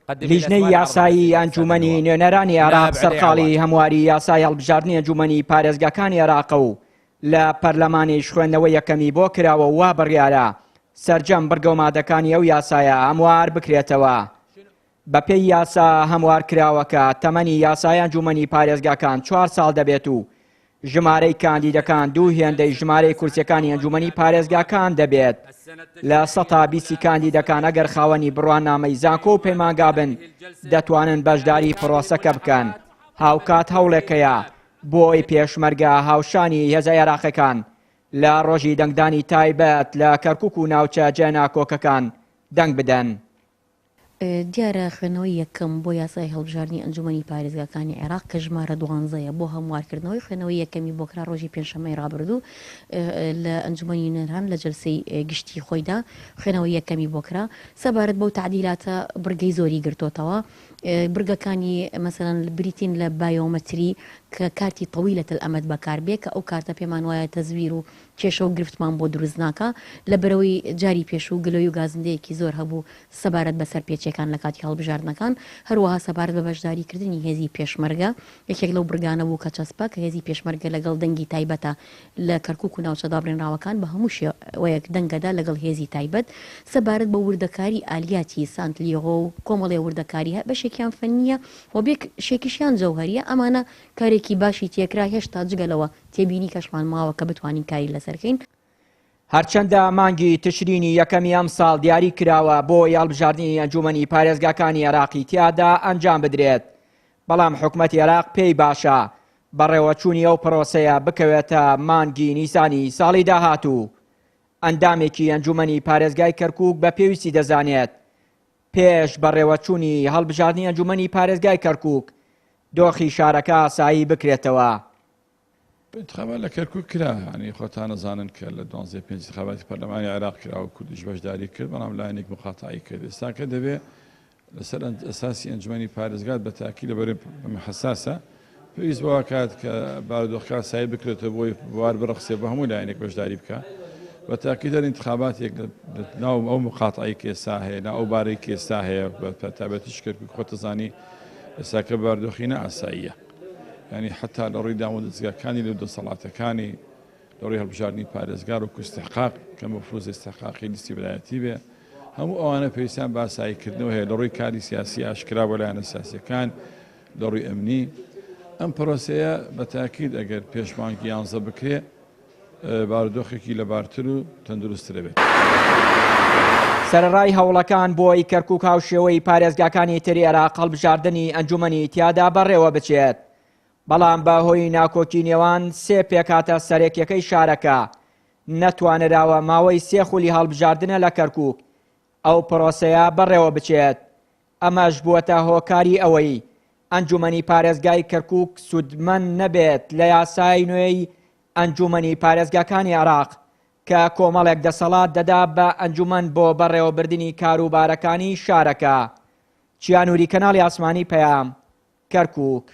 لیژنەی یاسایی ئەنجوومەنی نوێنەرانی عێراق سەرقاڵی هەمواری یاسای هەڵبژاردنی ئەنجوومەنی پارێزگاکانی عێراقە و لە پەرلەمانیش خوێندنەوەی یەکەمی بۆ کراوە و وا بڕیارە سەرجەم بڕگە و مادەکانی ئەو یاسایە هەموار بکرێتەوە. بەپێی یاسا هەموارکراوەکە، تەمەنی یاسای ئەنجوومەنی پارێزگاکان چوار ساڵ دەبێت و ژمارەی کاندیدەکان دوو هێندەی ژمارەی کورسیەکانی ئەنجومەنی پارێزگاکان دەبێت. لە سەتا بیستی کاندیدەکان ئەگەر خاوەنی بڕوانامەی زانکۆ و پەیمانگا بن دەتوانن بەشداری پرۆسەکە بکەن. هاوکات هەوڵێک هەیە بۆ ئەوەی پێشمەرگە هاوشانی هێزە عێراقیەکان لە ڕۆژی دەنگدانی تایبەت لە کەرکوک و ناوچە جێناکۆکەکان دەنگ بدەن. دیارە خوێندنەوەی یەکەم بۆ یاسای هەڵبژاردنی ئەنجومەنی پارێزگاکانی عێراق کە ژمارە دوانزەیە بۆ هەموارکردنەوەی خوێندنەوەی یەکەمی بۆ کرا ڕۆژی پێنجشەممەی ڕابردوو لە ئەنجومەنی نوێنەران لە جەلسەی گشتی خۆیدا خوێندنەوەی یەکەمی بۆ کرا سەبارەت بەو تەعدیلاتە بڕگەی زۆری گرتۆتەوە بڕگەکانی مەسەلەن بریتین لە بایۆمەتری کە کارتی طویلە الامد بەکاربێ کە ئەو کارتە پێمان وایە تەزویر و کێشە و گرفتمان بۆ دروست ناکا، لەبەرئەوەی جاری پێشوو گلەی و گازندەیەکی زۆر هەبوو سەبارەت بە سەرپێچیەکان لە کاتی هەڵبژاردنەکان، هەروەها سەبارەت بە بەشداریکردنی هێزی پێشمەرگە، یەکێک لەو بڕگانە بوو کە چەسپا کە هێزی پێشمەرگە لەگەڵ دەنگی تایبەتە لە کەرکوک و ناوچە دابڕێنراوەکان بە هەموو شێوەیەک دەنگەدا لەگەڵ هێزی تایبەت، سەبارەت بە وردەکاری ئالیاتی سانت لیغۆ و کۆمەڵێ وردەکاری بەشێکیان فەنییە و بەشێکیشیان جەوهەرییە، ئەمانە کارێکی باشی تێکرا، هێشتا جگە لەوە تێبینی کەشمان ماوە کە بتوانین کاری لەسەر کەین. هەرچەندە مانگی تشرینی یەکەمی ئەمساڵ دیاری کراوە بۆ هەڵبژاردنی ئەنجومەنی پارێزگاکانی عێراقی تیادا ئەنجام بدرێت، بەڵام حکومەتی عێراق پێی باشە بەڕێوەچوونی ئەو پرۆسەیە بکەوێتە مانگی نیسانی ساڵی داهاتوو. ئەندامێکی ئەنجومەنی پارێزگای کەرکوک بە پێویستی دەزانێت پێش بەڕێوەچوونی هەڵبژاردنی ئەنجومەنی پارێزگای کەرکوک دۆخی شارەکە ئاسایی بکرێتەوە. ئینتخابات لە کەرکوک کرا، یانی خۆتان ئەزانن کە لە دوانزەی پێنج ئینتخاباتی پەرلەمانی عێراق کرا و کوردیش بەشداری کرد، بەڵام لایەنێک مقاتەعەی کرد. ئێستاکە دەبێ لەسەر ئەساسی ئەنجومەنی پارێزگات بە تاکی لەبەر ئەمە حەساسە پێویست بەوە کات کە بارودۆخەکە ئاسایی بکرێتەوە بۆی بوار بڕەخسێ بۆ هەموو لایەنێک بەشداری بکە بە تاکی دەر ئینتخاباتێک لە ناو ئەو مقاتەعەی کە ئێستا هەیە ناو ئەو بارەی کە ئێستا هەیە بە تایبەتیش کەرکوک خۆتەزانی ئێستاکە باردۆخی نائاساییە یانی حتا لە ڕووی دامودەزگاکانی لە دەسەڵاتەکانی لە ڕووی هەڵبژاردنی پارێزگار و استحقاق کە مفروض استحقاقی لیستی ولایەتی بێ هەموو ئەوانە پێویستیان بە ئاساییکردنەوە هەیە لە ڕووی کاری سیاسی ئاشکرا بۆ لایەنە سیاسیەکان لە ڕووی ئەمنی ئەم پرۆسەیە بە تاکید ئەگەر پێش مانگی یانزە بکرێ بارودۆخێکی لەبارتر و تەندروستتر دەبێت. سەرەڕای هەوڵەکان بۆ ئەوەی کەرکوک هاوشێوەی پارێزگاکانی تری عێراق هەڵبژاردنی ئەنجومەنی تیادا بەڕێوەبچێت، بەڵام بە هۆی ناکۆکی نێوان سێ پێکهاتە سەرەکیەکەی شارەکە نەتوانراوە ماوەی سێ خولی هەڵبژاردنە لە کەرکوک ئەو پرۆسەیە بەڕێوەبچێت، ئەمەش بووەتە هۆکاری ئەوەی ئەنجومەنی پارێزگای کەرکوک سوودمەند نەبێت لە یاسای نوێی ئەنجومەنی پارێزگاکانی عێراق کە کۆمەڵێک دەسەڵات دەدا بە ئەنجومەن بۆ بەڕێوەبردنی کاروبارەکانی شارەکە. چیا نوری کەناڵی ئاسمانی پەیام، کەرکوک.